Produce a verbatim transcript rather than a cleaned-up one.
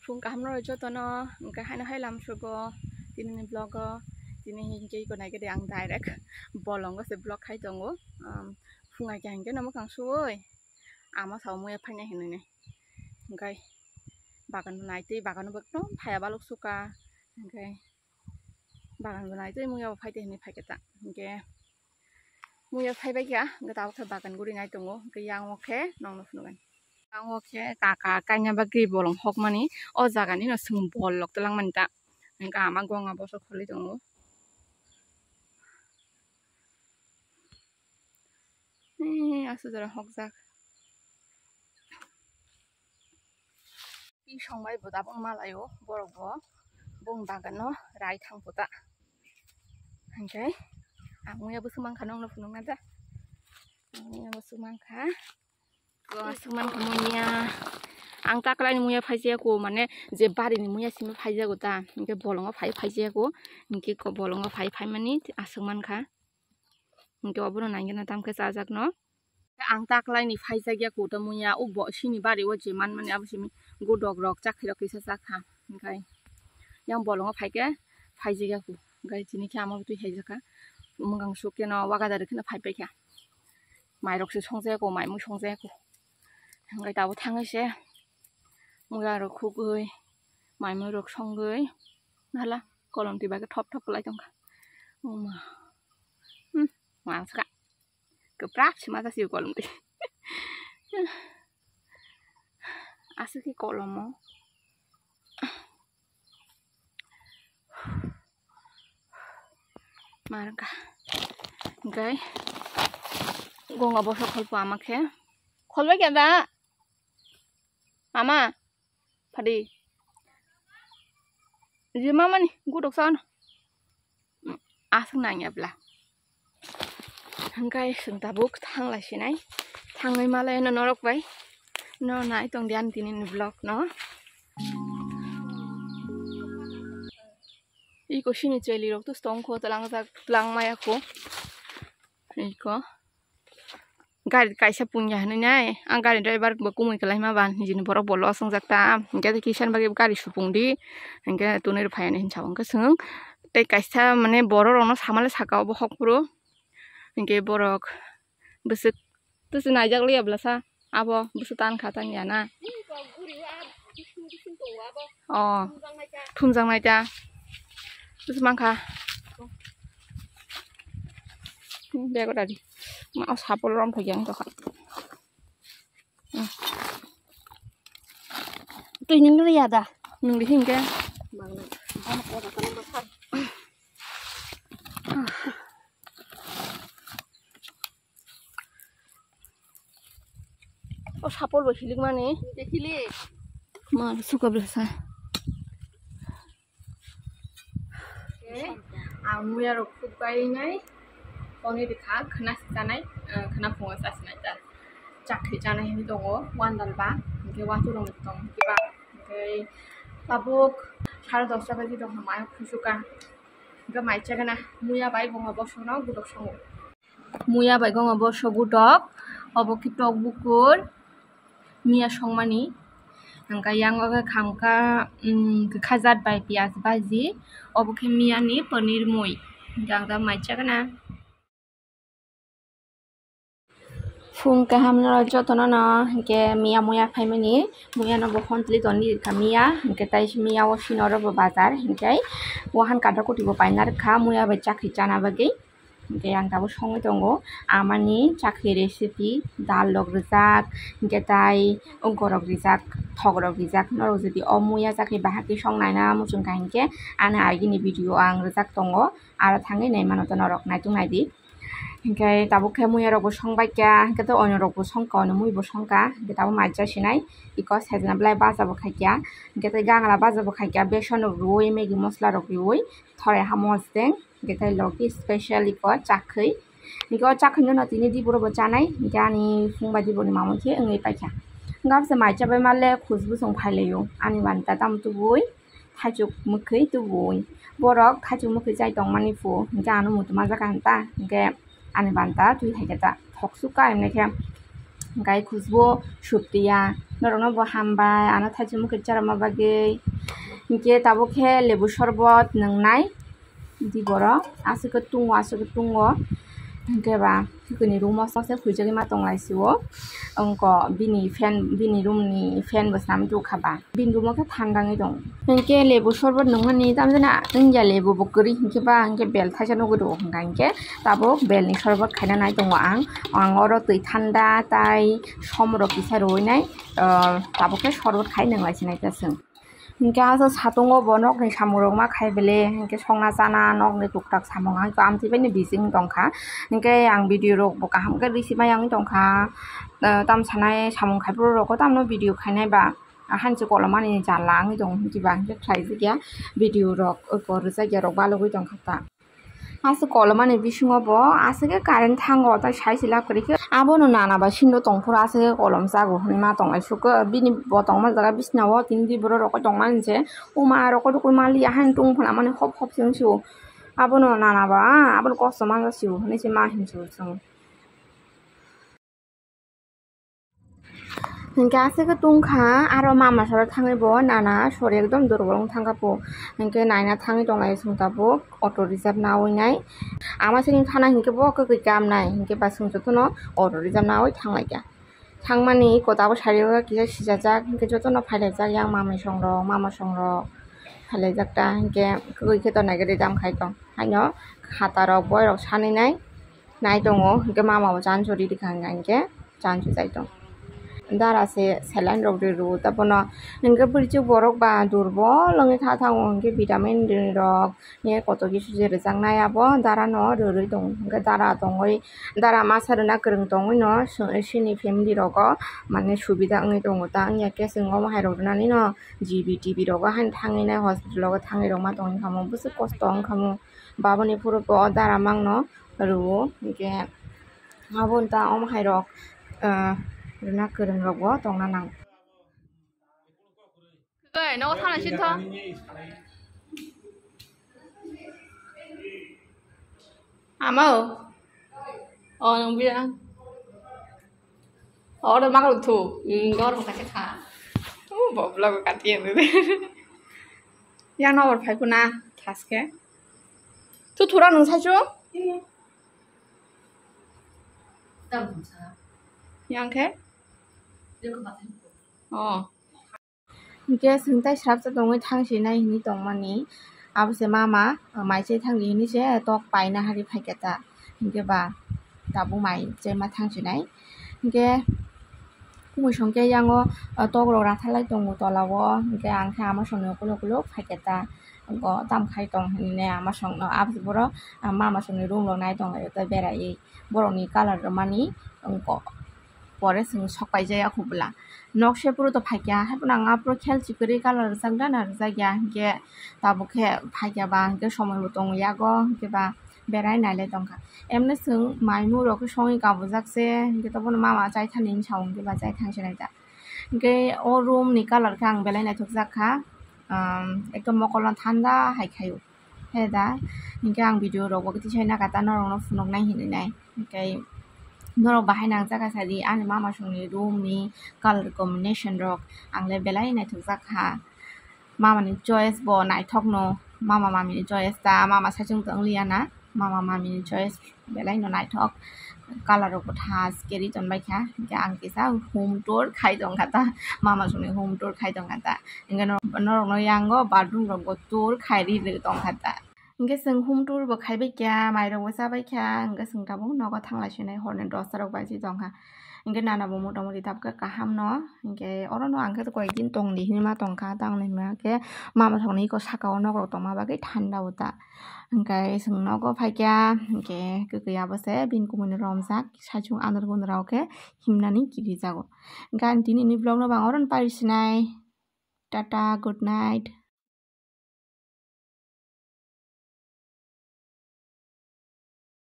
Phung kaham no jotono, hwnkhe haino hai lam sugo tini ni vlog o, tini hinkhe iko naikhe de ang direct bolongo se vlog khai tongo. Um, phung ai khe hinkhe no mwkhang suwi ama sao muya phainai hinwi nai. Hwnkhe bagan bo naitwi, bagan bo ekdom phaiya baluk suka, hwnkhe bagan bo naitwi muya bo phaitwi hinwi phaikhe ta. Hwnkhe muya phaibai kha, hwnkhe tabuk khe bagan guri nai tongo, hwnkhe yang o khe nongno phunukgani. Yang o khe kaka kaina bagwi bolong hokmani, o jaga ni no chwng bol lok twlangmani ta, hwnkhe ama gonga bosok khorlwi tongo. Ee, aswk jora hokjak. Twi songbai bo tabuk malaio borok bo, bung bagano rai thang puta. Hwnkhe ang muya bwswk mankha nongno phunukna da. Ang muya bwswk mankha. Bwswk mankha muya. Ang taklai ni muya phaijaya ko, mane je bari ni muya simi phaijago ta. Hwnkhe bolongo phai phaijaya ko. Hwnkhe ko bolongo phai phaimani aswk mankha. Hwnkhe obono naigena tamkhe chajakno. Ang taklai ni phaijak ya kuta muya, o bo sini bari o je manmani abo simi godok rok chakri rok kisa chakha. Hwnkhe yang bolongo phaikhe phaijak ya ku. Hwnkhe tini khe amo twi haijakha. Mwkhang suk khe no waga dari kheno phaipai kha. Mai rok se songjak ya ku, mai mui songjak ya ku. Hwnkhe tabuk thangwi se muya rok khugwi, mai mui rok songwi, hala kolom twi bai khe thop thop kwlai tongkha. Oma. Hmm, ma sa ka. Kwprap se ma sa si kolom twi. Aswk khe kolomo. Marka. Hwnkhe gonga bosok kholpo ama khe. Kholbai khe da? Ama. Phadi. Jima mani gutok sa ono. Aswk nangya bla. Hwnkhe chwng tabuk thanglai sinai. Thangwi malai no norok bai. No nai tong di ani tini ni vlog no. Iko sini cheli rok to stong ko tlang jak tlang maya ko. Iko. Gari kaisa punya hinwi nai, ang gari driver bo kumui kwlai ma ba, nijini borok bo los wngjak ta, hwnkhe kisan bagwi gari supung di, hwnkhe tonwi rw phai hinwi hinwi sa o, hwnkhe chwng tei kaisa mane borok rokno samale saka o bokhok phuru, hwnkhe borok bwswk twisu naijak liya bwlasa, abo bwswk tan kha tanya na. O, thumjaknai ta. Bwswk mankha. Bego dadi. Ma o sapol rom thagi ang tokha. Twi nung ri ya da. Nung ri hingke. O sapol bo hilik mani. Hilik. Ma suka bwlasa. Ang muya rok khuk bai nai. Poni rikha khna si chanai, khna phungo sa sinai ta. Chakri chanai hinwi tongo wandal ba. Hingke watu rok tong kiba. Hingke tabuk sare dosta baji tong hamai khusuka. Hingke mai chagana muya bai bongo bosongno gudok songo. Muya bai gongo bo sobutok, obo khe tok bukur, miya songmani. Hwnkhe yang o khe khamkha, um, kwkha jat bai piyaj baji, obo khe miya ni paneer mui. Hwnkhe ang da mai chagana. Phung kaham no jotono no, hwnkhe miya muya phaimani, muya no bo hontli toni rikha miya, hwnkhe tai miya o sino oro bo bazar, hwnkhe wahan kadar kuti bo paina rikha, muya bai chakri chana bagwi. Hingke ang tabuk songwi tongo amani chakri recipe, dal rok rijak, hingke tai ungkorok rijak, thokrok rijak. Norok jodi o muya chakri bahai khe song naina muchung kha hingke ani agini video ang rijak tongo, aro thangwi naimano to norok naitung naidi. Hingke tabuk khe muya rokbo song baikha, hingke to oino rokbo songkha, oino muibo songkha, hingke tabuk mai cha sinai iko sejna belai bacha bo khaikha, hingke tei gangla bacha bo khaikha, beson rok riui, Maggi masala rok riui, thorai hamo hosteng. Hingke tai logi special iko chakhwi. Hingke o chakhwino no tini di borok bo chanai. Hingke ani phung bai di borokni mama khe wngwi paikha. Hingke abose mai chabai male khujbu chwng phailaio. Ani banta tamo tubui thaichuk mwkhwi tubui. Borok thaichuk mwkhwi chai tongmani phu. Hingke ano muchungma jaka hinta. Hingke ani banta twi haikhe ta thok sukha himlai khe. Gai khusbo suptiya. Norokno bo hambai, ano thaichimo khe charama bagwi. Hinkhe tabuk khe lebu sorbot nwngnai. Di borok aswk khe tungo, aswk khe tungo. Hinkhe ba, Hwnkhe ni room o sase huijagwi ma tong lai sio. Wngkha bini fan, bini room ni fan bo swnam tubukha ba. Bini room o khe thanda wngwi tongo. Hinkhe lebu sorbot nungmani tamjani wngya, lebu bo kwrwi hinkhe ba hinkhe bel thaisa nugwi rwo hwnka hinkhe tabuk bel ni sorbot khaina nai tongo ang. Ang oro twi thanda tai somrok kisa rwui nai, ah, tabuk khe sorbot khai nung lai sinai ta chwng. Hinkhe aswk satungo bo nokni samungrok ma khai bele, hinkhe songna chana nokni tuktak samung, ang to amtwi bai ni busy wng tongkha. Hinkhe ang video rok bo kaham khe receive ma yang wng tongkha. Ah, tam sanai samung khai bwrwi rok tamno video khainai ba, ah, hansi kolomani jala wngwi tongo, hinkhe ba hinkhe khlai jakya video rok, eko rwjakya rok balogwi tongkha ta. Aswk kolomani bisingo bo aswk khe current thango, tai sai se lab kwrwi khe. Abono nana ba sindo tongphuru aswk khe kolom chago hwnwi ma tong lai sukha. Bini bo tongma jaga bisina o tini di borok rok tongmani se. Uma rok rok mali ahai tung phana mani hop hop se wng sio. Abono nana ba abono kosto ma sio hwnwi se ma hin sio chwng. Hinkhe aswk khe tungkha, aro mama sora thangwi bo nana sori ekdom durbol wng thangkha po. Hinkhe naina thangwi tong lai chwng tabuk auto reserve nawi nai. Ama sini thana hinkhe bo kwkwi kam nai, hinkhe ba chwng jotono auto reserve nawi thang lai kha. Thangmani kota bo sari o kisa sijajak, hinkhe jotono phai laijak yang mamai song rok, mama song rok phai laijak ta, hinkhe kwkwi khe to nai gari jam khai tong. Haino hata rok boi rok sanwi nai. Nai tongo, hinkhe mama bo chanchuri rikha hinkhe chanchu chai tong. Dara se saline rok ri rwo ta bono, hinkhe bwrwichwk borok ba durbol wngwi kha thango, hinkhe vitamin rok, hinkhe kotor kisa se rwjaknai abo dara no rwrwi tongo. Hinkhe dara tongwi, dara masa rwna kwrwng tongwi no chini family rogo mane subida wngwi tongo ta, wngya khe chwng omo hai rok rwnani no G B T B rogo haino thangwi nai hospital rogo thangwi rok ma tongwi kha mo, bwswk kosto wng kha mo. Baboni phuru bo dara mangno rwo, hinkhe abo wngkha omo hai rok, ah, rwna kwrwng rok bo tongna nang. Oi, nogo thana sitho. Amo. O, nung biya. Oro makro thu. Hmm, gor mo kate kha. U, bo vlog kati yang de. Yang nobor phai kuna, thaske. Tu thura nung sai chu? Yang khe? Oh. Hinkhe chwng tai srapsa tongwi thang sinai hinwi tongmani. Abo se mama, mai chai thang di hinwi se tok paina hari phaikha ta. Hinkhe ba tabuk mai chaima thang sinai. Hinkhe kumui songkhe yango, ah, tok rok ratharlai tongo tola o. Hinkhe ang khe ama songni ukuluk ukuluk phaikha ta. Bo tam khai tong hinwi ama songno abo se borok, ah, mama songni room rok nai tong lai o tei berai. Borokni colour rwmani wngkha. Pore chwng sok paijak ya kho bwla. Nok se phuru to phaikha, haiphano ang aphuru khel si kwrwi colour rwjak da na rwjak ya, hinkhe tabuk khe phaikha ba hinkhe somoi bo tongo yago, hinkhe ba berai nailai tongkha. Emni chwng mai mui rok khe songwi kabujak se, hinkhe tobono mama chai thani hinwi sao, hinkhe ba chai thang se naijak. Hinkhe o room ni colour khe ang belai naithokjak kha, um, ekdom mokol no thanda hai khaio. He da, hinkhe ang video rok bo khe tisai naka ta norok no phunuk nai hinwi nai. Hinkhe norok bahai nang jaka sadi ani mama songni room ni colour combination rok ang le belai naithokjak kha. Mama ni choice bo naithok no, mama mami ni choice ta, mama saichung tong liya na, mama mami ni choice belai no naithok. Colour rok bo thas khe ri tonbai kha. Hinkhe ang kisa home tour khai tong kha ta, mama songni home tour khai tong kha ta. Hinkhe norok, norok no yango bathroom rok bo tour khai ri tong kha ta. Hinkhe chwng home tour bo khaibai kha, mai rok bo chabai kha, hinkhe chwng tabuk nogo thang lai sinai horni dosta rok baji tong kha. Hinkhe nana bo motamoti tabuk khe kaham no, hinkhe oro no ang khe koi din tong di hinwi ma tong kha, tang hinma khe mama songni eko saka o nok rok tongma bagwi thanda o ta. Hinkhe chwng nogo phai kha, hinkhe kwkwi abo se bini kumui no romjak, saichung andar gundra o khe himnani kirijago. Hinkhe ang tini ni vlog no bo ang oro no pai sinai. Tata, good night.